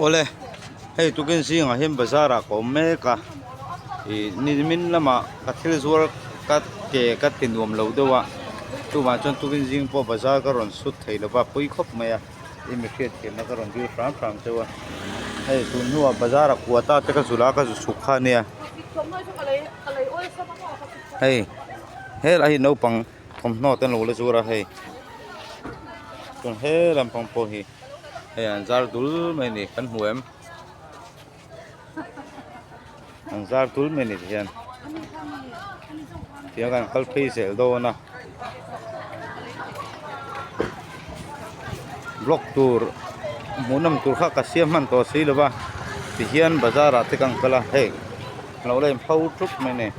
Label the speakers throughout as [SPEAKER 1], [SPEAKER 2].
[SPEAKER 1] Awle hei tukin zingah hian bazar ah ka awm mek a ih nimin lamah ka thil zuar ka ke ka ti nuam lo deuh a chuvang chuan tukin zing pawh bazar ka rawn sut thei lo va pui khawp mai a i mi hriatthiamna ka rawn dil hram hram cheu a hei tun hnuah bazar ah kuata te ka zul a ka zu chhuk kha a nia hei helai hi naupang thawmhnaw te an lo la zuar a hei chuan he lampang pawh hi hei an zar dul mai a ni kan hmu em an zar dul mai a ni tihian tiang kan kal phei zel dawn a block tur hmuhnawm tur kha ka siam hman tawh si lo va tihian bazar ah te kan kal a hei lo la inpho thup mai a ni.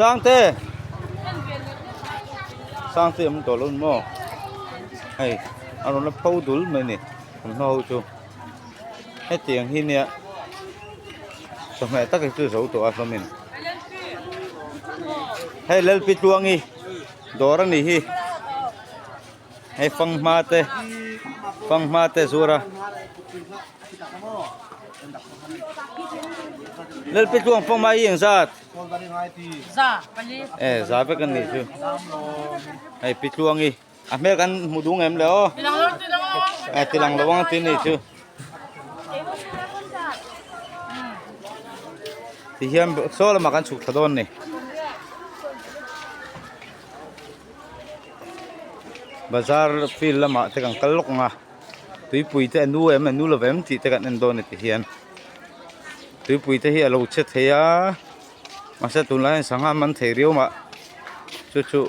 [SPEAKER 1] Sangte Sangte awm tawh lo ni maw hei a rawn la pho dul mai a ni thawmhnaw ho chu hetiang hi nia chawhmeh tak hi chu zo tawh a hlawmin hei Lalpi Tluangi dawr a nih hi hei fanghma te fanghma te zuar a Lalpi Tluang fanghma hi engzat e za vek a nih chu hei Pi Tluangi a hmel kan hmu duh ngem le aw e tilang lo ang tin nih chu tihian saw lamah kan chhuk thla dawn a ni bazar field lamah te kan kal lawk ang a tuipui te a nu em a nu lo vem tih te kan en dawn a ni tihian tuipui te hi a lo che thei a mahse tunlai hian sangha man thei riau mah chu chu.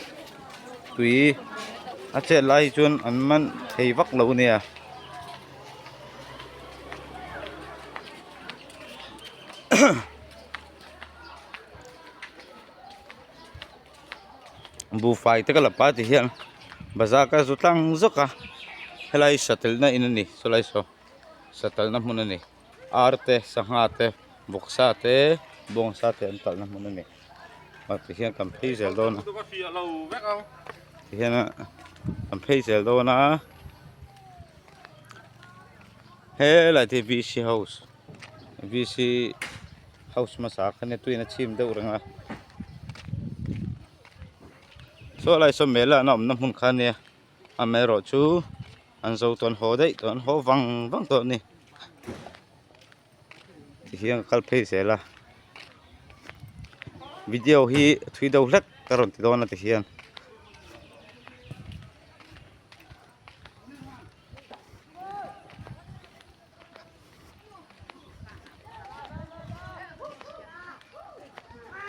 [SPEAKER 1] Tui a chet lai hi chuan an man thei vak lo a nia. Buhfai te ka la pa ti hian bazar ka zu tlang zawk a helai satel na in a ni sawlai saw satel na hmun a ni ar te sangha te vawksa te bawngsa te an talh na hmun a ni. Ah ti hian kan phei zel dawn a ti hian a kan phei zel dawn a helai te hi v c house v c house hmasa kha nia tuiin a chim deuh reng a saw lai saw mela an awmna hmun kha ania amaherawh chu an zo tawn haw daih tawh an haw vang vang tawh a ni. Ti hian ka kal phei zel a video hi thui deuh hlek ka rawn ti dawn a ti hian.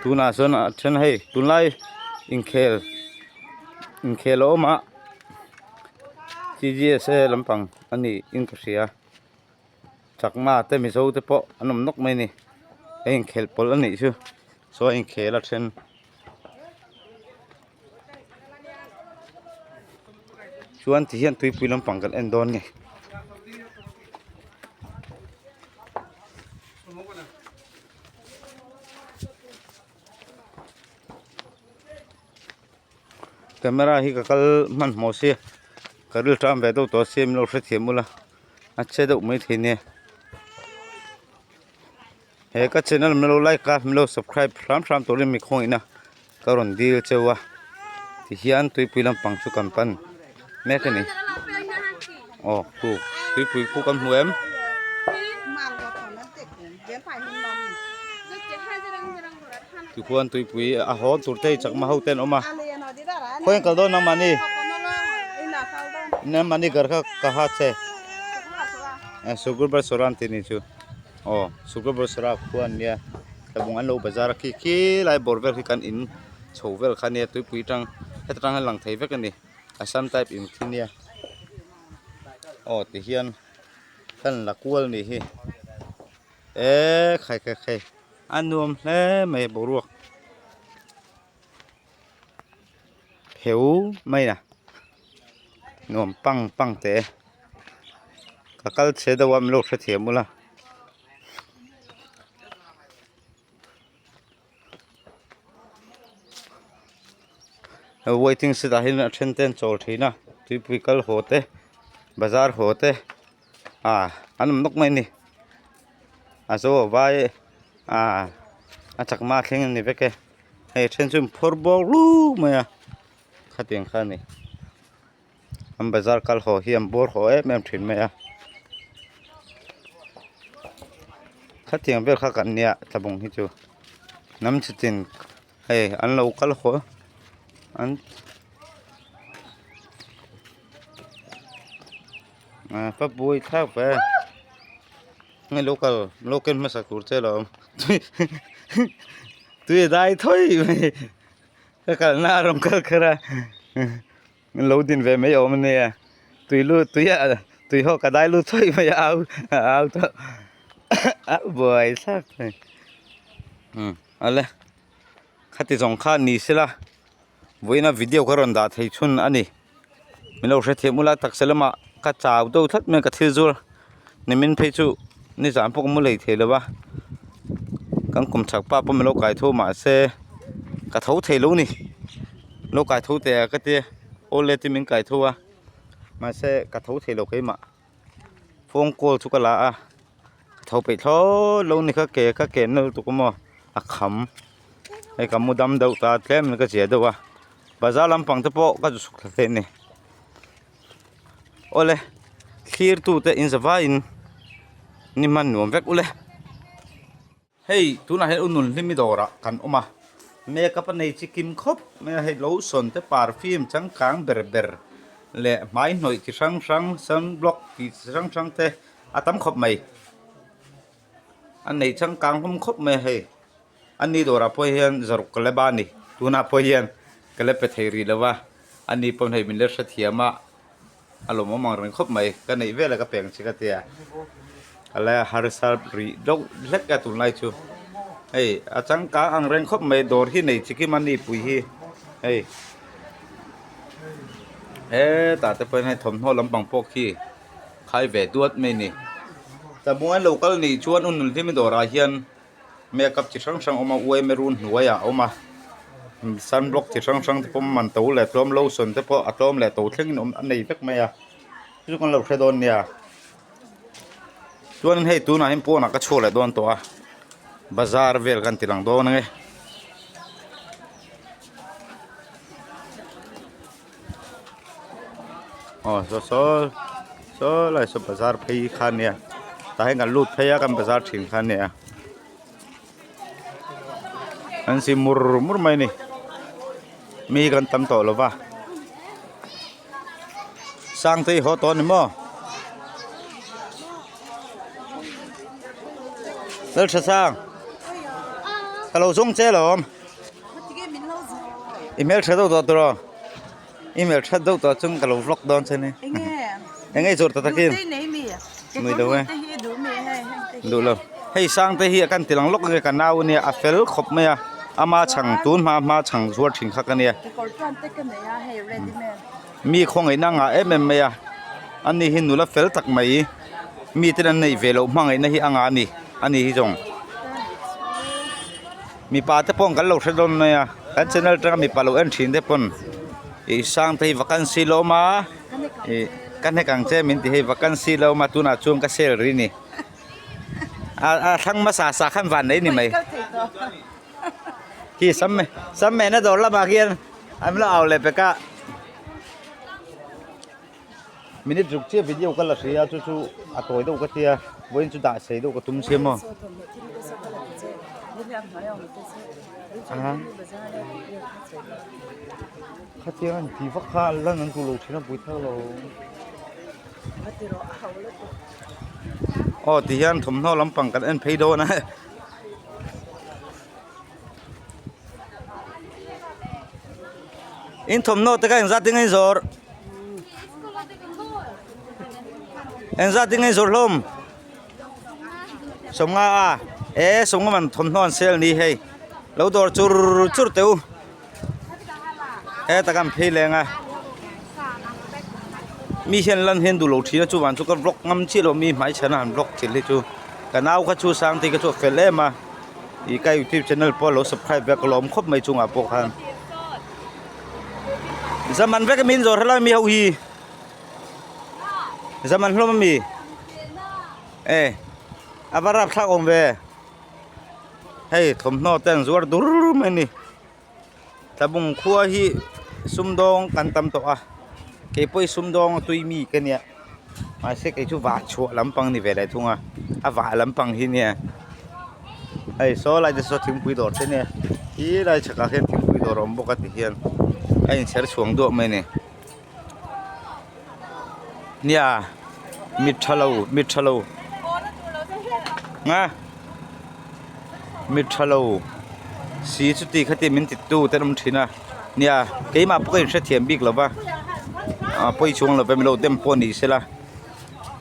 [SPEAKER 1] Tunah chuan a then hei tunlai inkhel inkhel a awm a T G S A lampang a ni in ka hria. Chakma te Mizo te pawh an awm nawk mai a ni a inkhelh pawlh a nih chu saw a inkhel a then chuan ti hian tuipui lampang kan en dawn a ni. Camera hi ka kal hmanhmawh sia ka ril ṭam ve deuh tawh sia min lo hrethiam ula a che deuh maithei nia he ka channel min lo like a min lo subscribe hram hram turin mi khawngin a ka rawn dil cheu a tihian tuipui lampang chu kan pan mek a ni aw khu tuipui khu kan hmu em. Tikhuan tuipui a hawn tur te hi chakma ho te an awm a khawiah kal dawn nangmahni nangmahni ghar kha ka ha che sukur sawra an tih ni chu aw sukur sawra khua an nia tlabung an lo bazar a khi khi lai bawr vel khi kan in chho vel kha nia tuipui atang heta tang hian lang thei vek a ni assam type in khi nia aw tihian kan la kual nih hi. Eee khai khai khai a nuam hle mai boruak pheu mai a nuam pang pang teh e ka kal chhe deuh a min lo hrethiam ula. Waiting shed ah hian a then te an chawl thin a tuipui kal haw te bazar haw te ah an awm nawk mai a ni a zo a vai ah a chakma thleng a ni vek e hei a then chu an phawr bawk lup mai a khatiang kha a ni an bazar kal haw hi an bawr haw em em thin mai a khatiang vel kha kan nia tlabung hi chu hnam chitin. Hei an lo kal haw an ah ka buai thlak ve nge lo kal lo ken hmasa tur che lo tui a dai thawi mai ka kalna a rawn kal kher a lo din ve mai awm ania tui lut tui ah tui ho ka dai lut thawi mai a au a au tawh a buai thlak mai umm. Ale khati zawng kha ni sela vawiina video ka rawn dah thei chhun a ni min lo hrethiam ula taksa lamah ka chau deuh tlat mai a ka thil zur nimin phei chu nizan pawh ka mu lei thei lo va kan kum chhak pa pawh min lo kai tho mahse ka tho thei lo ni lo kai tho teh a ka tia awle te min kai tho a mahse ka tho thei lo keimah. Phone call chu ka la a ka tho peih thlawt lo ni kha ke ka ke na lutuk a maw a kham hei ka mu dam deuh ta tlem in ka zia deuh a bazar lampang te pawh ka zu chhuk thla thei a ni awle thlir tu te in zavaiin ni hman nuam vek ule. Hei tunah hian u Nunhlimi dawrah kan awm a, makeup a nei chi kim khawp mai a, hei lotion te perfume changkang ber ber leh hmai hnawih chi hrang hrang sunblock tih chi hrang hrang te a tam khawp mai, a nei changkang hlawm khawp mai a hei, a ni dawrah pawh hian zaruk ka la ba a ni, tunah pawh hian ka la pe thei rih lo va, a ni pawh hei min la hrethiam a. A lawmawm ang reng khawp mai ka neih vel a ka peng che ka tia a la harsa rih deuh hlek a tunlai chu hei a changkang ang reng khawp mai dawr hi nei chikim a ni pui hi hei hetah te pawh hian hei thawmhnaw lampang pawh khi khai ve duat mai a ni tlabung an lo kal nih chuan u nunhlimi dawrah hian. Makeup chi hrang hrang a awm a uai maroon hnuaiah a awm a sunblock chi hrang hrang te pawh man to leh tlawm lotion te pawh a tlawm leh to thlengin a awm a nei vek mai a chu chu kan lo hre dawn nia chuanin hei tunah hian pawnah ka chhuak leh dawn tawh a bazar vel kan ti lang dawn ange. Aw saw saw saw lai saw bazar phei kha ania tah hian kan lut phei a kan bazar thin kha ania an si mur mur mai a ni mi kan tam tawh lo va Sangte i haw tawh a ni maw Lalthasang ka lo zawng che alawm. I hmeltha deuh tawh tawh i hmeltha deuh tawh chuan ka lo vlog dawn che ni eng nge zawrh ta takin nui lo e duh lo hei sangte hi a kan ti lang lawk ange ka nau ania a fel khawp mai a ama chhang tun hma hma chhang zuar thin kha ka nia mi khawngaihna a ngah em em mai a ani hi nula fel tak mai miten an neih ve loh hmangaihna hi a ngah a ni ani hi zawng. Mipa te pawh kan lo hre dawn mai a kan channel atanga mipa lo en thin te pawn ih sang te hi vacancy la awm a ih ka hnek ang che min ti hei vacancy la awm a tunah chuan ka sale rih a ni a a thlang hmasa sa khan van nei ni mai khi sam sam mehna dawr lamah khian an lo au leh pek a. Minute ruk chiah video ka la hria chu chu a tawi deuh ka tia vawiin chu dah sei deuh ka tum sia maw khatiang an ti vak kha lan an duh lo thin a pui thar lo aw ti hian thawmhnaw lampang kan en phei dawn a. In thawmhnaw te kha engzat in a inzawrh engzat in a inzawrh hlawm sawmnga a e sawmnga man thawmhnaw an sale ni hei lo dawr chur chur teh u heta kan phei leng a mi hian lan hian duh lo thin a chuvang chu ka vlog ngam chiah lo mi hmaichhan a han vlog thil hi chu ka nau kha chu Sangtei kha chu a fel em a. Ih ka youtube channel pawh a lo subscribe ve a ka lawm khawp mai chungah pawh khan. Zaman vek ami in zawr helai mi ho hi Zaman hlawm ami e a va rapthlak awm ve hei thawmhnaw te an zuar dur mai a ni Tlabung khua hi sumdawng kan tam tawh a keipawh hi sumdawng a tui mi ka nia mahse kei chu vah chhuah lampang ni ve leh thung a a vah lampang hi nia hei saw lai te saw thingpui dawr te nia khi lai chhakah khian thingpui dawr a awm bawk a ti hian a inchher chhuang duah mai a ni nia mit tha lo mit tha lo nga mit tha lo si chuti khati min ti tu te an awm thin a nia keimah pawh ka inhrethiam bik lo va ah pawi chhung lo ve milo dem pawh ni sela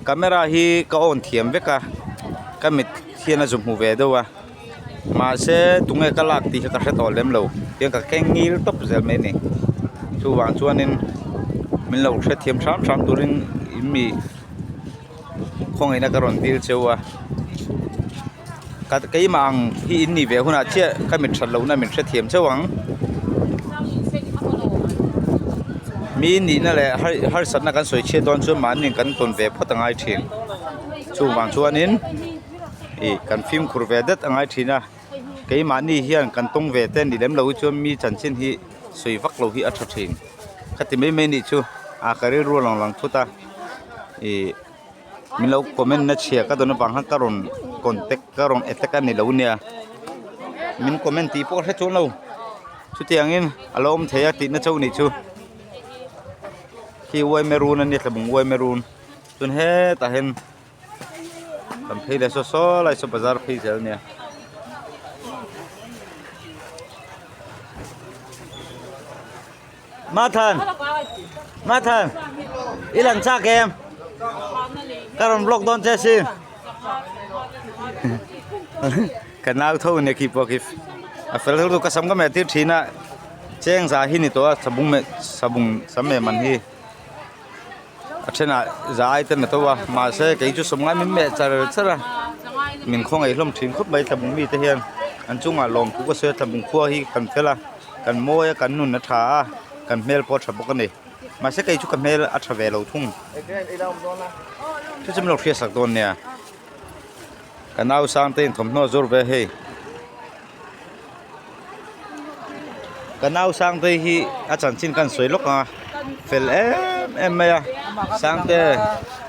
[SPEAKER 1] camera hi ka on thiam vek a ka mit hian a zu hmu ve deuh a mahse tunge ka lak tih hi ka hre tawh lem lo tiang ka keng ngil tawp zel mai a ni chuvang chuanin min lo hrethiam hram hram turin in mi khawngaihna ka rawn dil cheu a ka keimah ang hi in nih ve hunah chiah ka mit that lohna min hrethiam chauh ang mi nihna leh harsatna kan sawi chhiat dawn chuan mahni kan tawn ve phawt a ngai thin chuvang chuanin ih kan fimkhur ve det a ngai thin a keimahni hian kan tawng ve te ni lem lo hi chuan mi chanchin hi sawi vak lo hi a tha thin ka ti mai mai nih chu a ka rilru a lang lang thut a ih min lo comment na chhia ka dawn avang khan ka rawn contact ka rawn attack a ni lo nia min comment tih pawh ka hre chuang lo chutiangin a lo awm thei a tihna chauh nih chu khi uai maroon a nia tlabung uai maroon chuan hetah hian kan phei leh saw saw lai saw bazar phei zel ania. Mathan Mathan i lang chak em ka rawn vlog dawn che sin ka nau tho nia khi pawh khi a fel hlur ka sam ka meh tir thin a cheng za hi ni tawh a sabung meh sabung sam meh man hi a thenah za ai ten a to a mahse kei chu sawmngai min meh char char a min khawngaih hlawm thin khawp mai tlabung mite hian an chungah lawmthu ka sawi a tlabung khua hi kan fel a kan mawi a kan nun a tha a kan hmel pawh a tha bawk a ni mahse kei chu ka hmel a tha ve lo thung chu chu min lo hriat sak dawn nia ka nau sang te in thawmhnaw a zawr ve hei. Ka nau Sangtei hi a chanchin khan sawi lawk ang a fel em em mai a Sangte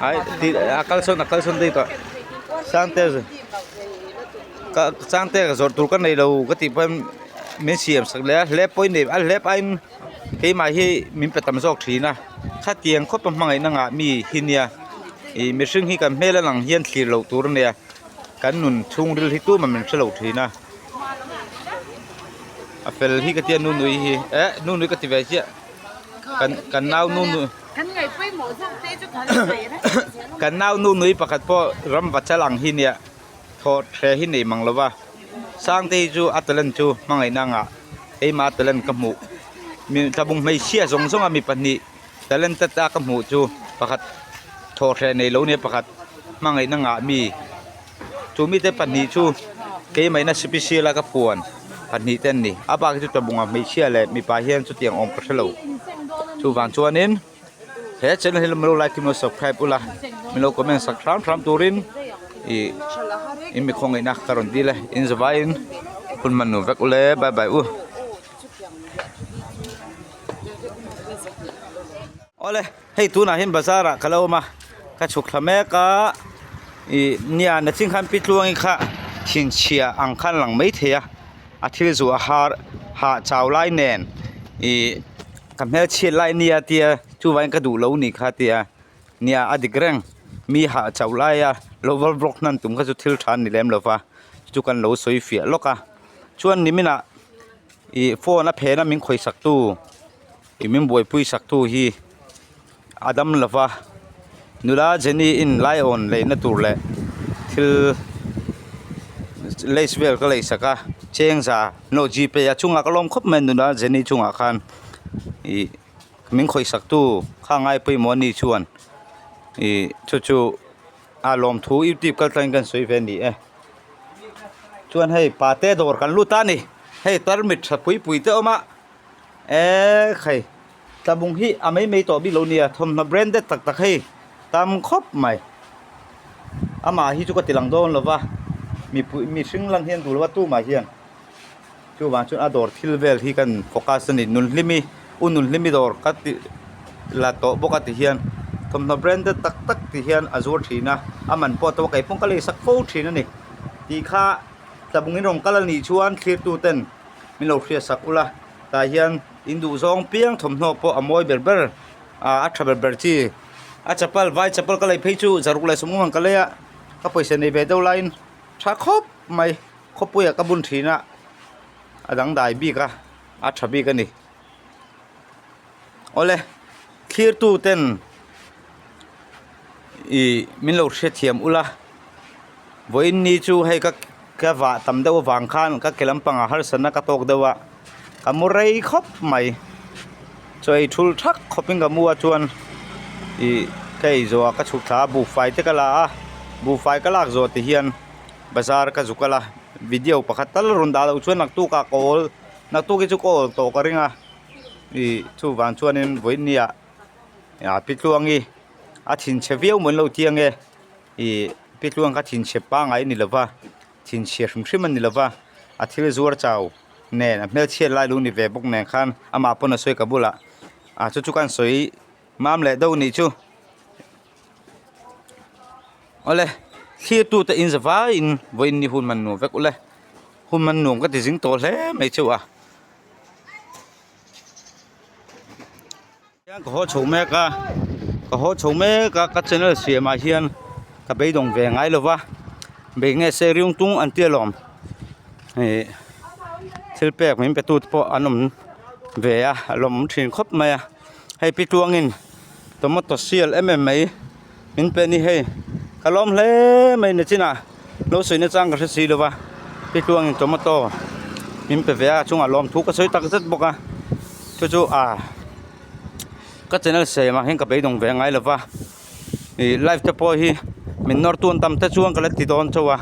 [SPEAKER 1] ai tih a kal sawn a kal sawn daih tawh Sangte ka Sangte ka zawrh tur ka nei lo ka tih pawn min siam sak leh a hlep pawh i nei a hlep aiin keimah hi min pe tam zawk thin a khatiang khawpa hmangaihna ngah mi hi nia ih mihring hi kan hmel a lang hian thlir loh tur a nia. Kan nun chhungril hi tumah min hrelo thin a a fel hi ka tia nunui hi eh nunui ka ti ve chiah kan kan nau nunui kan nau nunui pakhat pawh ram va chal ang hi nia thaw hre hi nei mang lova Sangte hi chu a talent chu hmangaihna angah keimah a talent ka hmuh mi tlabung hmeichhia zawng zawng a mi pahnih talented a ka hmuh chu pakhat thawhhreh nei lo nia pakhat hmangaihna ngah mi chu mite pahnih chu keimahina special a ka puan pahnih te an ni a bak hi chu tlabunga hmeichhia leh mipa hian chutiang awm ka hrelo chuvang chuanin he channel hi lo like in lo subscribe ula min lo comment sak hram hram turin ih in mi khawngaihna ka rawn dil e in zavaiin hun hman nuam vek ule bye bye u. Awle hei tunah hian bazar ah ka lo awm a ka chhuk thla mek a ih nia nachin khan pi tluangi kha thinchhia ang khan lang mai thei a a thil zuah har hah chau lai nen ih ka hmelchhiat lai nia tia chuvangin ka duh lo nih kha tia nia a dik reng mi hah chauh laia lo va vlog hnan tum kha chu thil tha a ni lem lo va chu kan lo sawi fiah lawk a chuan niminah ih phone a phena min khawih sak tu ih min buaipui sak tu hi a dam lo va nula Jenny in laiawn leihna tur leh thil lace vel ka lei sak a chengza no g pay a chungah ka lawm khawp mai nula Jenny chungah khan ih min khawih sak tu kha ngai pawimawh a ni chuan ih chu chu. A lawmthu youtube kal tlangin kan sawi ve a ni e chuan hei pate dawr kan lut a ni hei tarmit tha pui pui te a awm a ekhei. Tlabung hi a mai mai tawh bik lo nia thawmhnaw branded tak tak hei tam khawp mai amah hi chu ka ti lang dawn lo va mipui mihring lang hian duh lo va tumah hian chuvang chuan a dawr thil vel hi kan focus a ni nunhlimi u nunhlimi dawr ka ti la tawh bawk a ti hian thawmhnaw branded tak tak ti hian a zuar thin a a man pawh a to a keipawh ka leisak fo thin a ni tih kha tlabung in rawn kal a nih chuan thlir tu ten min lo hriatsak ula tah hian in duh zawng piang thawmhnaw pawh a mawi ber ber ah a tha ber ber chi a chapal vai chapal ka lei phei chu zaruk leh sawmnga ang ka lei a ka pawisa nei ve deuh laiin tha khawp mai khawpuiah ka bun thin a a dangdai bik a a tha bik a ni awle thlir tu ten ih min lo hrethiam ula vawiin ni chu hei ka ka vah tam deuh avang khan ka ke lampangah harsatna ka tawk deuh a ka mu rei khawp mai chaw ei thul thak khawpin ka mu a chuan ih ka ei zawh ah ka chhuk thla a buhfai te ka la a buhfai ka lak zawh ti hian bazar ka zu kal a video pakhat tal rawn dah loh chuan naktuk ah ka awl naktuk hi chu ka awl tawh ka ring a ih chuvang chuanin vawiin ni ah ah pi tluangi a thinchhe viau mawn lo ti ange ih pi tluang kha thinchhe pangngai a ni lova thinchhia hrim hrim a ni lova a thil zuar chau nen a hmelchhiat lai lo ni ve bawk nen khan amah pawn a sawi ka bulah ah chu chu ka han sawi mam leh deuh nih chu awle thlir tute in za vaiin vawiin ni hun man nuam vek ule hun man nuam ka ti zing tawh hle mai chu a. Ka haw chho mek a ka haw chho mek a ka channel siam ah hian ka beidawng ve ngai lo va bei nge se riung tung an tia lawm ih thil pek min pe tu te pawh an awm ve a a lawm thin khawp mai a hei pi tluangin tomato sial em em mai min pe a ni hei ka lawm hle mai nachinah lo sawi nachang ka hre si lo va pi tluangin tomato min pe ve a chungah lawmthu ka sawi tak zet bawk a chu chu ah ka channel siam ah hian ka beidawng ve ngai lo va ih live te pawh hi min nawr tu an tam te chuan ka la ti dawn chauh a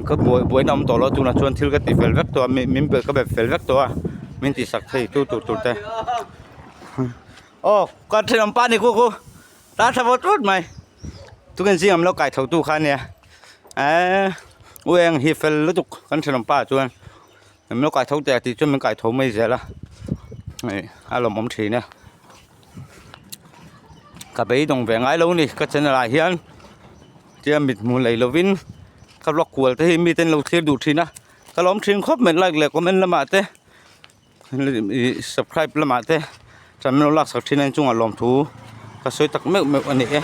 [SPEAKER 1] ka buai buaina awm tawh lo tunah chuan thil ka ti fel vek tawh a min be ka be fel vek tawh a min tih sak thei tu tur tur te aw ka thenawm pa ni khu khu. Ta tha vawt vawt mai tukin zing am lo kai tho tu kha ania eee u eng hi fel lutuk kan thenawm pa chuan min lo kai tho teh tih chuan min kai tho mai zel a hei a lawmawm thin e ka beidawng ve ngai lo a ni ka channel ah hian tia mit hmu lei lovin ka vlog kual te hi miten lo thlir duh thin a ka lawm thin khawp mai like leh comment lamah te. Ih subscribe lamah te channel lak sak thin a inchungah lawmthu ka sawi tak meuh meuh a ni e.